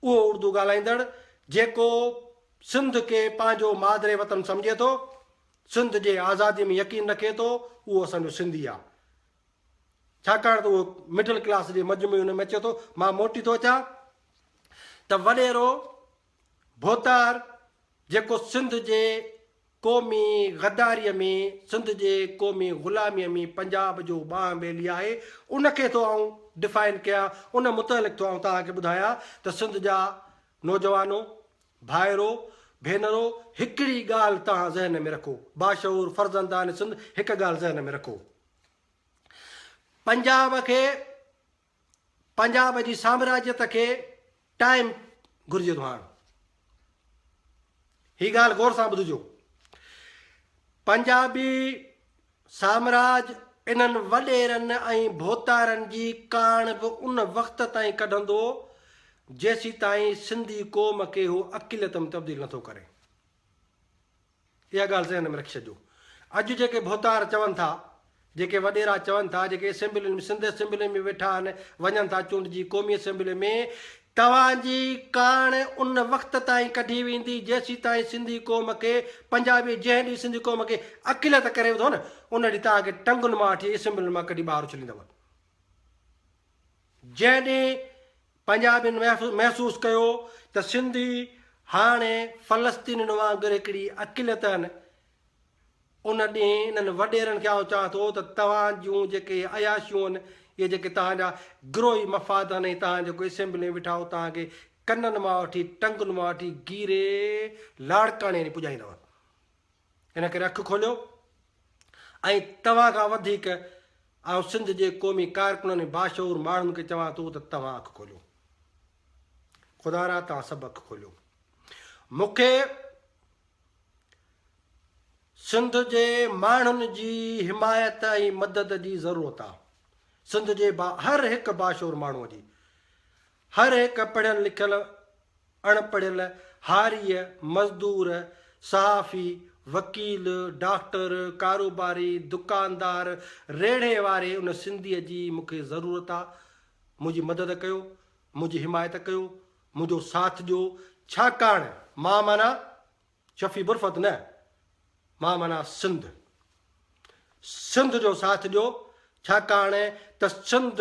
اهو اردو ڳالهائيندڙ جيڪو سنڌ کي پنهنجو مادر وطن سمجهي ٿو، سنڌ جي آزادي ۾ يقين رکي ٿو، اهو اسان جو سنڌي آ. ڇاڪاڻ ته اهو مڊل ڪلاس جي مجموعي ان ۾ اچي ٿو. مان موٽي ٿو اچان ته وڏيرو ڀوتار جيڪو سنڌ جي قومي غداريء ۾ سنڌ جي قومي غلاميء ۾ پنجاب جو ٻانهن ٻيلي آهي ان کي ٿو آئون ڊفائن ڪيان ان متعلق ٿو آئون توهان کي ٻڌايان ته سنڌ جا نوجوانو، ڀائرو، ڀينرو هڪڙي ڳالهه توهان ذهن ۾ رکو باشعور فرزندان سنڌ هڪ ڳالهه ذهن ۾ رکو پنجاب کي پنجاب جي سامراجيت کي ٽائيم گهرجي ٿو هاڻ هي ڳالهه غور سان ٻڌجو پنجابي سامراج انهن وڏيرن ۽ ڀوتارن جي ڪاڻ به ان وقت تائين ڪڍندو جيسيتائين سنڌي قوم کي هو اقليت ۾ تبديل نٿو ڪري. اها ڳالهه ذهن ۾ رکي ڇڏجو. اڄ جيڪي ڀوتار چون ٿا، جيڪي وڏيرا چون ٿا، جيڪي اسيمبلين ۾ سنڌ اسيمبلين ۾ ويٺا آهن، وڃن ٿا چونڊجي قومي اسيمبلين ۾، توهان جي ڪاڻ ان وقت تائين ڪڍي ويندي جيسيتائين سنڌي قوم کي پنجابي جنهن ڏينهن سنڌي قوم کي اقليت ڪري وڌو نه ان ڏينهن توهان کي ٽنگن مان وٺي اسيمبلين مان ڪڍي ٻاهر اڇليندو. جنهن ڏينهن پنجابين محسوس ڪيو ته سنڌي هاڻي فلسطينين وانگر هڪڙي اقليت آهن، ان ڏينهن انهن وڏيرن کي آئون چوان ٿو ته توهان جون جيڪي عياشيون آهن، اهي جيڪي توهان جا گروهي مفاد آهن ۽ توهان جيڪو اسيمبلي ۾ ويٺا آهيو، توهان کي ڪنن مان وٺي ٽنگن مان وٺي گيري لاڙڪاڻي وڃي پڄائيندو. ان ڪري اک کوليو ۽ توهان کان وڌيڪ آئون سنڌ جي قومي ڪارڪنن ۽ باشعور ماڻهن کي چوان ٿو ته توهان اک کوليو. خدارا توهان سڀ اک کوليو. مون کي سنڌ جي ماڻهن جي حمايت ۽ مدد جي ضرورت آ. سنڌ جي هر هڪ باشعور ماڻهوء جي، هر هڪ پڙهيل لکيل، اڻ پڙهيل، هاريء، مزدور، صحافي، وڪيل، ڊاڪٽر، ڪاروباري، دڪاندار، ريڙهي واري ان سنڌيء جي مون کي ضرورت آ. منهنجي مدد ڪيو، منهنجي حمايت ڪيو، منهنجو ساٿ ڏيو، ڇاڪاڻ مان معنيٰ شفيع برفت نه، مان معنيٰ سنڌ. سنڌ جو ساٿ ڏيو، ڇاڪاڻ ته سنڌ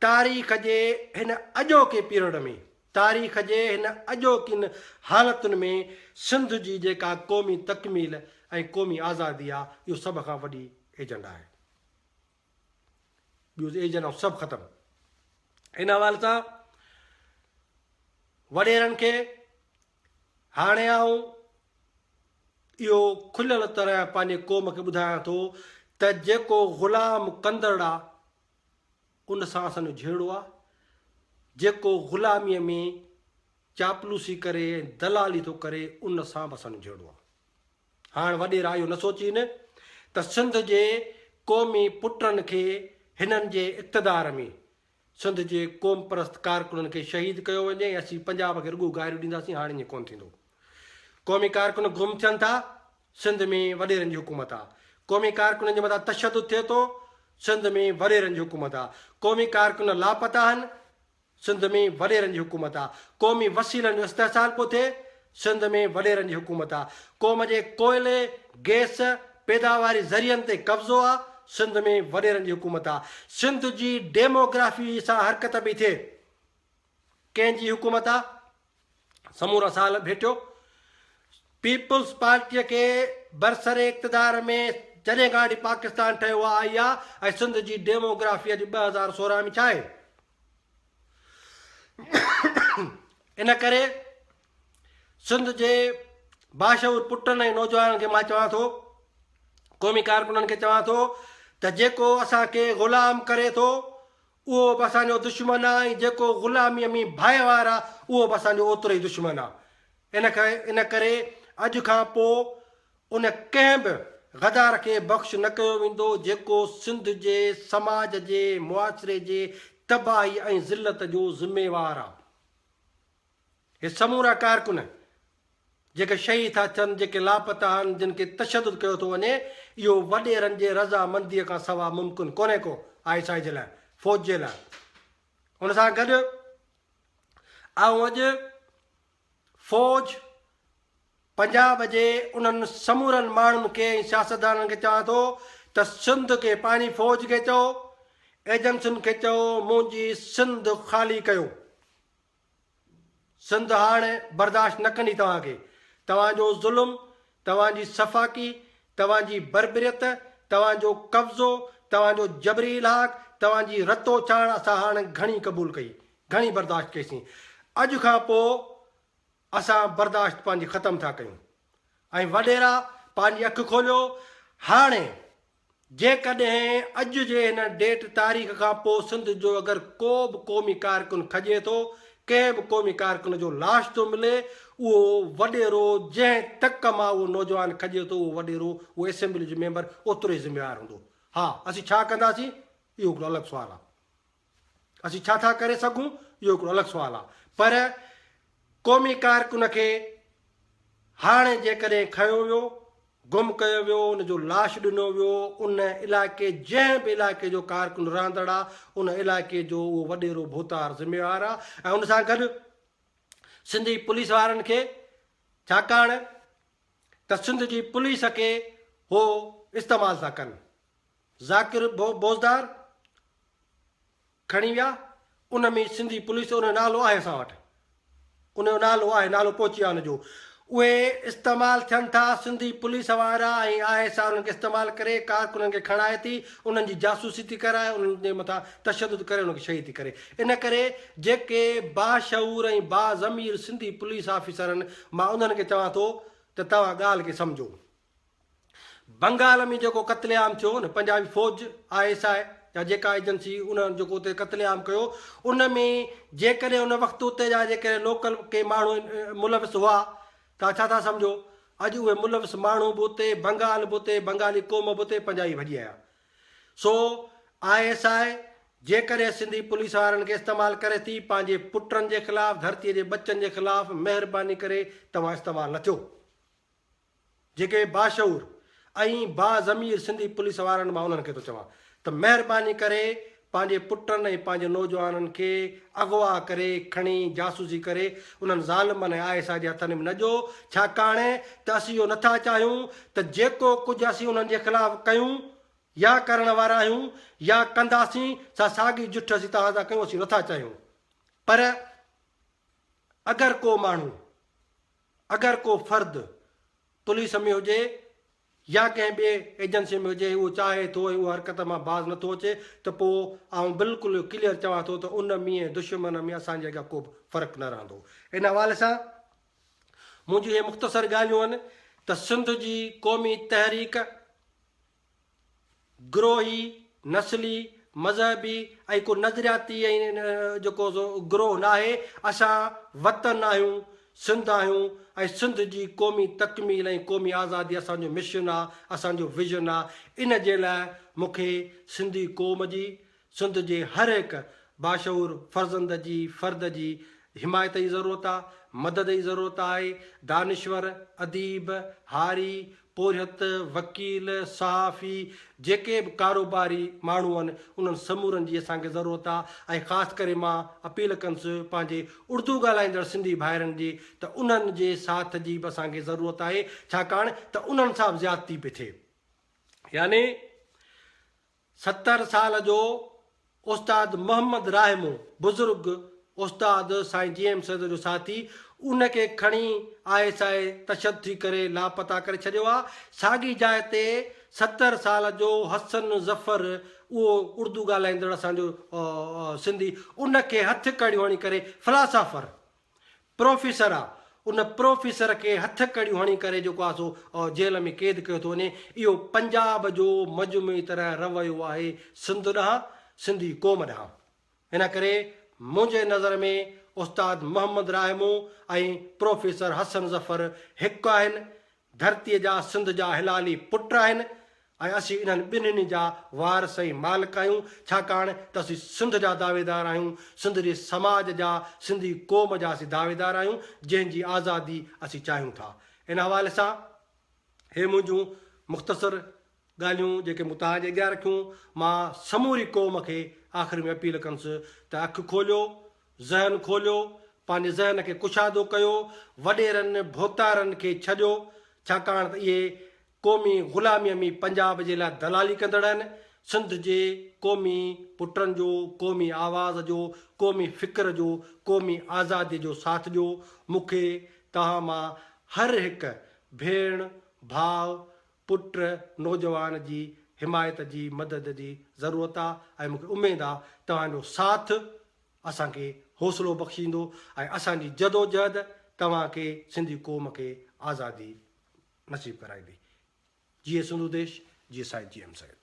تاريخ جي هن اڄوڪي پيرڊ ۾، تاريخ جي هن اڄوڪين حالتن ۾ سنڌ جي جيڪا قومي تڪميل ۽ قومي آزادي آ، اهو سڀ کان وڏي ايجنڊا آهي. ٻيون ايجنڊائون سڀ ختم. ان حوالي سان وڏيرن کي هاڻي آئون اهو کليل طرح پنهنجي قوم کي ٻڌايان ٿو ته جيڪو غلام ڪندڙ آ ان سان اسان جو جهيڙو آ، جيڪو غلاميء ۾ چاپلوسي ڪري ۽ دلالي ٿو ڪري ان سان به اسان جو جهيڙو آ. هاڻ وڏيرا اهو نه سوچين ته سنڌ جي قومي پٽن کي هنن جي اقتدار ۾ سنڌ جي قومپرست ڪارڪنن کي شهيد ڪيو وڃي ۽ اسين پنجاب کي رڳو گاريون ڏينداسين هاڻ ائين ڪونه ٿيندو. قومي ڪارڪن گم ٿين ٿا، سنڌ ۾ وڏيرن جي حڪومت آ. قومي ڪارڪنن جي مٿان تشدد ٿئي ٿو، سنڌ ۾ وڏيرن جي حڪومت آ. قومي ڪارڪن لاپتا آهن، سنڌ ۾ وڏيرن جي حڪومت آ. قومي وسيلن جو استحصال پيو ٿئي، سنڌ ۾ وڏيرن جي حڪومت آ. قوم جي ڪوئلي، گئس، پيداواري ذريعن تي قبضو آ، سنڌ ۾ وڏيرن جي حڪومت آ. سنڌ جي ڊيموگرافي سان حرڪت پئي ٿئي، ڪنهن جي حڪومت آ؟ سمورا سال ڀيٽيو. پيپلز پارٽيء کي برسر اقتدار ۾ جڏهن کان وٺي پاڪستان ٺهيو آ آئي آ ۽ سنڌ جي ڊيموگرافي اڄ 2016 ۾ ڇا آهي؟ ان ڪري سنڌ جي باشعور پٽن ۽ نوجوانن کي مان چوان ٿو، قومي ڪارڪنن کي چوان ٿو ته جيڪو اسان کي غلام ڪري ٿو اهو به اسان جو دشمن آ ۽ جيڪو غلاميء ۾ ڀائيوار آ اهو به اسان جو اوترو ئي دشمن آ. ان ڪري اڄ کان پوء ان ڪنهن به غدار کي بخش نه ڪيو ويندو جيڪو سنڌ جي سماج جي معاشري جي تباهي ۽ ذلت جو ذميوار آ. هي سمورا ڪارڪن جيڪي شهيد ٿا ٿين، جيڪي لاپتا آهن، جن کي تشدد ڪيو ٿو وڃي، اهو وڏيرن جي رضامنديء کان سوا ممڪن ڪونهي ڪو I S I جي لاء، فوج جي لاء. ان سان گڏ آئون اڄ فوج پنجاب جي انهن سمورن ماڻهن کي ۽ سياستدانن کي چوان ٿو ته سنڌ کي پنهنجي فوج کي چئو، ايجنسين کي چئو منهنجي سنڌ خالي ڪيو. سنڌ هاڻ برداشت نه ڪندي توهان کي. توهان جو ظلم، توهان جي سفاڪي، توهان جي بربريت، توهان جو قبضو، توهان جو جبري الحاق، توهان جي رتوڇاڻ اسان هاڻ گهڻي قبول ڪئي، گهڻي برداشت ڪئي سين. اڄ کان پوء اسان برداشت پنهنجي ختم ٿا ڪيون. ۽ وڏيرا پنهنجي اک کوليو هاڻي جيڪڏهن اڄ جي هن ڊيٽ تاريخ کان پوء سنڌ جو اگر ڪو به قومي ڪارڪن کڄي ٿو، ڪنهن به قومي ڪارڪن جو لاش ٿو ملي، اهو وڏيرو جنهن تڪ مان اهو نوجوان کڄي ٿو اهو وڏيرو اهو اسيمبلي جو ميمبر اوترو ئي ذميوار هوندو. ها اسين ڇا ڪنداسين اهو هڪڙو الڳ سوال آهي. اسين ڇا ٿا ڪري سگهون اهو هڪڙو الڳ سوال آهي پر قومي ڪارڪن کي هاڻي جيڪڏهن کنيو ويو، گم ڪيو ويو، ان جو لاش ڏنو ويو، ان علائقي جنهن به علائقي جو ڪارڪن رهندڙ آ، ان علائقي جو اهو وڏيرو ڀوتار ذميوار آ ۽ ان سان گڏ سنڌي پوليس وارن کي ڇاڪاڻ ته سنڌ جي پوليس کي هو استعمال ٿا ڪن. ذاڪر بوزدار کڻي ويا ان ۾ سنڌي پوليس ان جو نالو آهي اسان وٽ ان جو نالو آهي نالو پهچي ويو ان جو اهي استعمال ٿين ٿا سنڌي پوليس وارا ۽ I S I انهن کي استعمال ڪري ڪارڪنن کي کڻائي ٿي انهن جي جاسوسي ٿي ڪرائي انهن جي مٿان تشدد ڪري انهن کي شهيد ٿي ڪري ان ڪري جيڪي باشعور ۽ باضمير سنڌي پوليس آفيسر آهن مان انهن کي چوان ٿو ته توهان ڳالهه کي سمجهو بنگال ۾ جيڪو قتل عام ٿيو نه پنجابي فوج I S I يا جيڪا ايجنسي ان جيڪو اتي قتل عام ڪيو ان ۾ جيڪڏهن ان وقت اتي جا جيڪڏهن لوڪل ڪي ماڻهو ملوث هئا ته ڇا ٿا سمجهو اڄ اهي ملوث ماڻهو به اتي بنگال به اتي بنگالي قوم به اتي پنجابي ڀڄي آيا سو I S I جيڪڏهن سنڌي پوليس وارن کي استعمال ڪري ٿي پنهنجي پٽن جي خلاف ڌرتي جي ٻچن جي خلاف مهرباني ڪري توهان استعمال نه ٿيو. جيڪي باشعور ۽ باضمير سنڌي پوليس وارن مان انهن کي ٿو چوان ته مهرباني ڪري پنهنجي پٽن ۽ پنهنجي نوجوانن کي اغوا ڪري کڻي جاسوسي ڪري انهن ظالمن ۽ I S I جي هٿن ۾ نه ڏيو ڇاڪاڻ ته اسين اهو نٿا چاهيون ته جيڪو ڪجهه اسين انهن جي خلاف ڪيون يا ڪرڻ وارا آهيون يا ڪنداسين سا ساڳي جٺ اسين توهان سان ڪيون اسين نٿا چاهيون پر اگر ڪو ماڻهو اگر ڪو فرد پوليس ۾ هجي يا ڪنهن ٻئي ايجنسي ۾ هجي ۽ اهو چاهي ٿو ۽ اهو حرڪت مان باز نٿو اچي ته پوء آئون بلڪل اهو ڪليئر چوان ٿو ته ان ۾ ۽ دشمن ۾ اسان جي اڳيان ڪو به فرق نه رهندو. ان حوالي سان منهنجون اهي مختصر ڳالهيون آهن ته سنڌ جي قومي تحريڪ گروهي، نسلي، مذهبي ۽ ڪو نظرياتي ۽ جيڪو سو گروهه ناهي، اسان وطن آهيون، سنڌ آهيون ۽ سنڌ جي قومي تڪميل ۽ قومي آزادي اسان جو مشن آ، اسان جو ويزن آ، ان جي لاء مون کي سنڌي قوم جي، سنڌ جي هر هڪ باشعور فرزند جي، فرد جي حمايت جي ضرورت آ، مدد جي ضرورت آهي، دانشور، اديب، هاري، پورهيت، وڪيل، صحافي، جيڪي به ڪاروباري ماڻهو آهن انهن سمورن جي اسان کي ضرورت آ ۽ خاص ڪري مان اپيل ڪندس پنهنجي اردو ڳالهائيندڙ سنڌي ڀائرن جي ته انهن جي ساٿ جي به اسان کي ضرورت آهي ڇاڪاڻ ته انهن سان به زيادتي پئي ٿئي يعني 70 سال جو استاد محمد راهمو بزرگ استاد سائين جي ايم سيد جو ساٿي ان کي کڻي I S I تشدد ٿي ڪري لاپتا ڪري ڇڏيو آ ساڳي جاء تي 70 سال جو حسن ظفر اهو اردو ڳالهائيندڙ اسان جو سنڌي ان کي هٿ ڪڙيون هڻي ڪري فلاسافر پروفيسر آ ان پروفيسر کي هٿ ڪڙيون هڻي ڪري جيڪو آ سو جيل ۾ قيد ڪيو ٿو وڃي اهو پنجاب جو مجموعي طرح رويو آهي سنڌ ڏانهن سنڌي قوم ڏانهن ان ڪري منهنجي نظر ۾ استاد محمد راهمون ۽ پروفيسر حسن ظفر هڪ آهن ڌرتيء جا سنڌ جا حلالي پٽ آهن ۽ اسين انهن ٻنهين جا وارث ۽ مالڪ آهيون، ڇاڪاڻ ته اسين سنڌ جا دعويدار آهيون، سنڌ جي سماج جا، سنڌي قوم جا اسين دعويدار آهيون، جنهن جي آزادي اسين چاهيون ٿا. ان حوالي سان هي منهنجون مختصر ڳالهيون جيڪي مون توهان جي اڳيان رکيون، مان سموري قوم کي آخر ۾ اپيل ڪندس ته اک کوليو، ذهن کوليو، پنهنجي ذهن کي ڪشادو ڪيو، وڏيرن، ڀوتارن کي ڇڏيو، ڇاڪاڻ ته اهي قومي غلاميء ۾ پنجاب جي لاء دلالي ڪندڙ آهن، سنڌ جي قومي پٽن جو، قومي آواز جو، قومي فڪر جو، قومي آزاديء جو ساٿ ڏيو، مون کي توهان مان هر هڪ ڀيڻ، ڀاء، پٽ، نوجوان جي حمايت جي، مدد جي ضرورت آ ۽ مون کي اميد آ توهان جو ساٿ اسان کي حوصلو بخشيندو ۽ اسان جي جدوجهد توهان کي سنڌي قوم کي آزادي نصيب ڪرائيندي. جيئي سنڌو ديش، جيئي سائين جي ايم سيد.